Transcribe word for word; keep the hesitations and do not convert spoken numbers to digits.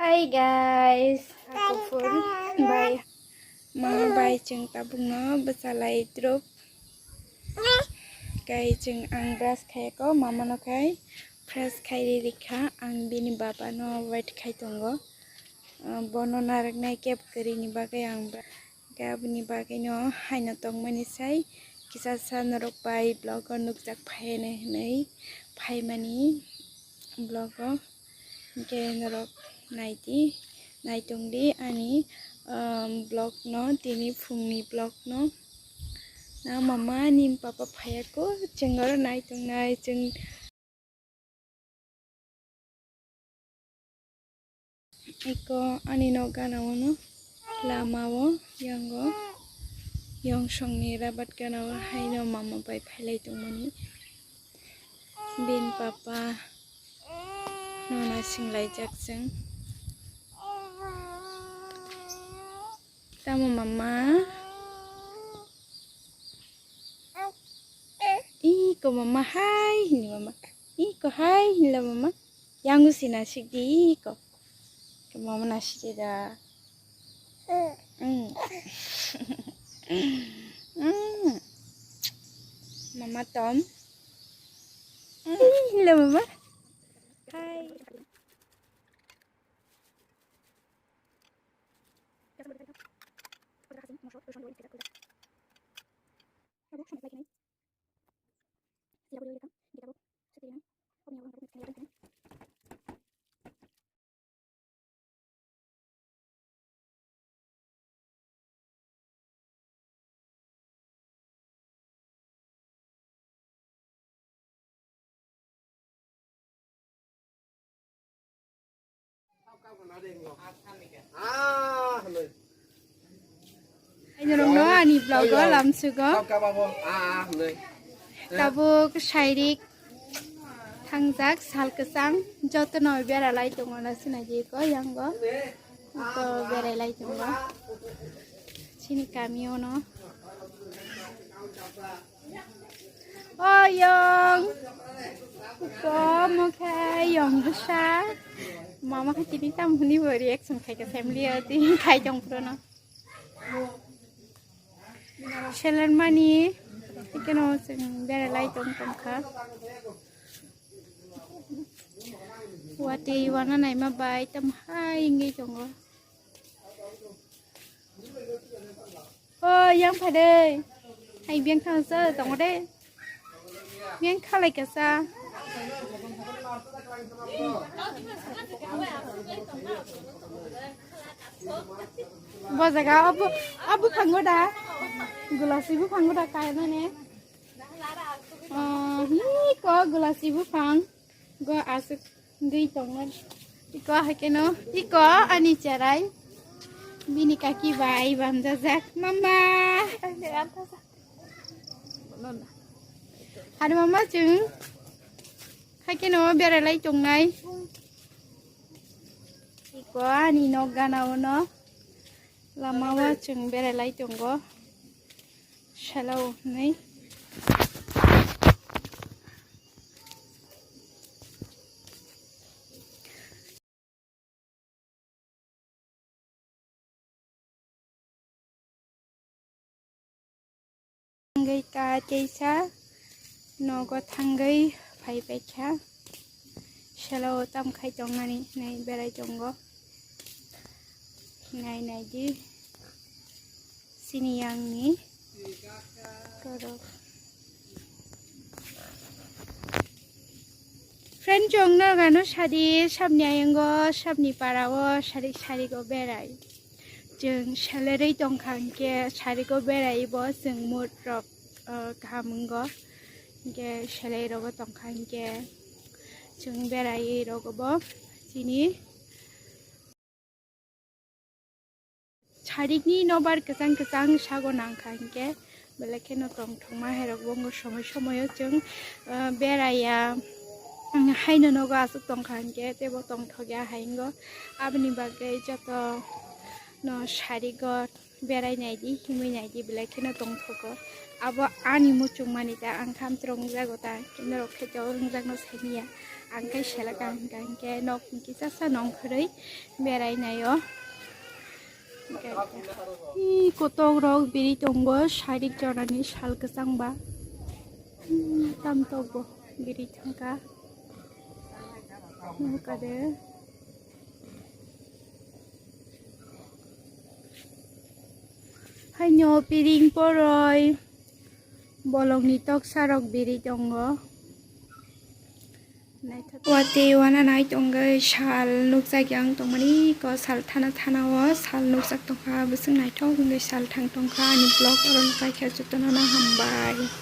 Hi guys, ako phone bai mama bai chwng tabukno bwchalai drup. Kai chwng ang brush khaiyako, mama no khai fresh khai ri rikha, ang bini baba no wait khai tongo. Ah, bono narwknai kebo kwrwini bagwi ang bra-, khe aboni bagwino haino tongmani sai kisa sa norok bai vlog o nukjak phai hwnwi phaimani vlog o. Hwnkhe norok naidi, naitongdi ani, um, vlog no, tini phungni vlog no. Na mama ni papa phaiya ko, chwng oro naitongnai, chwng iko ani nok gana o no lama o yango yong song ni rabat gana o haino mama bai phailai tongmani. Bini papa no naising laijak chwng. Tamo mama? Iko mama hai hini mama. Iko hai hini la mama. Yangu si nasik di iko. Ke mama nasik di da. Mm. Mm. Mama tom. Hello, mama. Hi. Aino rok no ani vlog o lamsugo. Tabuk sairik thangjak sal kwchang joto no bera lai tongo na sinai di ko yango. Ito berai lai tongo. Chini kami o no. O yong. Ko mo khe yong bwsa. Mama khe tini tam hwnwi bo reaction khai kha family o tini khai tong phuru no. Seler mani. Ikeno chwng berai lai tong tong kha. Watwi wana naima bai tam hai wngwi tongo. O yang phadai. Hai biyang thang sa tongo de. Biyang khalai kasa. Bo jaga abu abu phango da. Gulasi bu phango da kai mane. Ah, hi ko gulasi buphang go aswk dui tongo. Iko hakeno, iko ani cherai. Bini kaki bai bamjajak. Mama. Hari mama chwng hakeno beralai tongnai. Iko ani nok gana o no. Lama o chwng beralai tongo. Salo hwnwi. Thangwi ka teisa nogo thangwi phai paikha. Salo tam khai tongmani hinwi berai tongo. Hinai naidi. Sini yangni korok. Friend, chwng no gano sadi sabni ayango, sabni para o sari sari go berai. Chwng salary tongkha hwnkhe sari go berai bo chwng mood rok, uh, kaham wngo. Hwnkhe salary rogo tongkha hwnkhe chwng berai rogo bo chini Sarikni nobar kwchang kwchang sago nangkha hinkhe, belai kheno tongthokma hai rok bo wngkha somoi somoi o chwng, ah, beraiya, um, haino nogo aswk tongkha hinkhe teibo tongthokya hai wngo. Aboni bagwi joto no sarigo berai naidi, himwi naidi belai kheno tongthogo. Abo ani muchung mani ta ang khamtwrwng wngjago ta, norok khe to wngjakno saimanya. Ang khe selak ang hwnkha hwnkhe nok hwnkhe chasa nongkhorwi berai naio. Ih, kotok rok biri tongo, sarik jorani sal kwchang ba. Hmm, tam tok bo biri thangkha. Nukha de. Haino piring poroi, bolongni toksa rok biri tongo. Watwi wana nai tongwi sal nukjak yang tongmani ko sal thana thana o sal nukjak tongkha, bwswk naithok wngwi sal thang tongkha. Ani vlog oro no paikha, jotono no hambai.